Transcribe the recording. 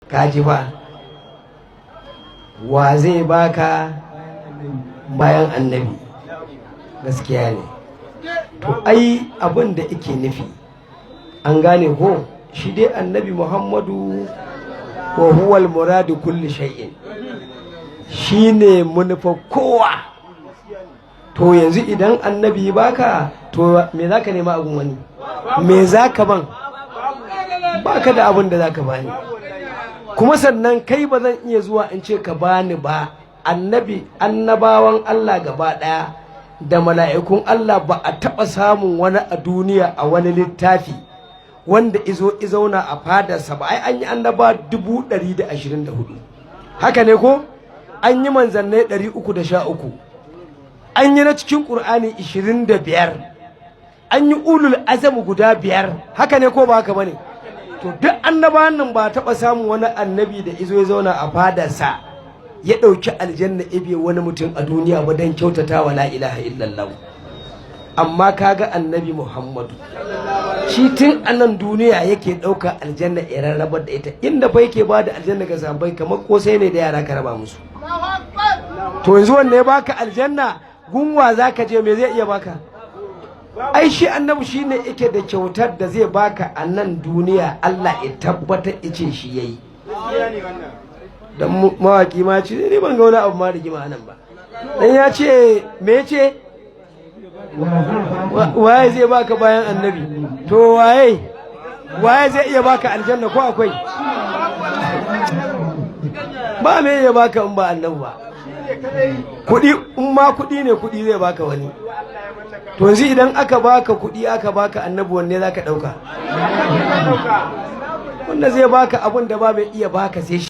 Kaji ba, wa zai baka bayan Annabi? Gaskiya ne. To ai abin da ike nufi, an gane ko? Shi dai Annabi Muhammadu, wa huwal muradu kulli shay'in, shine manufa kowa. To yanzu idan Annabi baka, to me zaka nema abun wani? Me zaka ban? Baka da abin da zaka bani. Kuma sannan kai, ba zan iya zuwa in ce ka bani ba. Annabi, annabawan Allah gaba ɗaya da mala'ikun Allah, ba a taɓa samun wani a duniya a wani littafi wanda izo izauna a fadarsa ba. Ai an yi annaba 124,000, haka ne ko? An yi manzannai 313, an yi na cikin Ƙur'ani 25, an yi ulul azamu guda biyar, haka ne ko ba haka bane? To duk annabawan nan ba taɓa samun wani annabi da izo ya zauna a fadarsa ya ɗauki aljanna ibe wani mutum a duniya ba don kyautata wa la ilaha illallah. Amma kaga Annabi Muhammadu, shi tun a nan duniya yake ɗauka aljanna ya rarrabar da ita. Inda fa yake ba da aljanna ga sahabbai kamar kosai ne da yara ka raba musu. To yanzu wanda ya baka aljanna, gunwa zaka je? Me zai iya baka? Ai shi Annabi shine yake da kyautar da zai baka a nan duniya, Allah ya tabbatar ice shi yayi. Dan mawaki ma ce, ni ban ga wani abu ma rigima nan ba. Dan ya ce, me ya ce? Waye zai baka bayan Annabi? To waye, waye zai iya baka aljanna, ko akwai? Ba me iya baka in ba Annabi ba. Kuɗi, in ma kuɗi ne, kuɗi zai baka wani. To yanzu idan aka baka kuɗi, aka baka Annabi, wanne za ka ɗauka? Wanda zai baka abun da ba mai iya baka sai shi.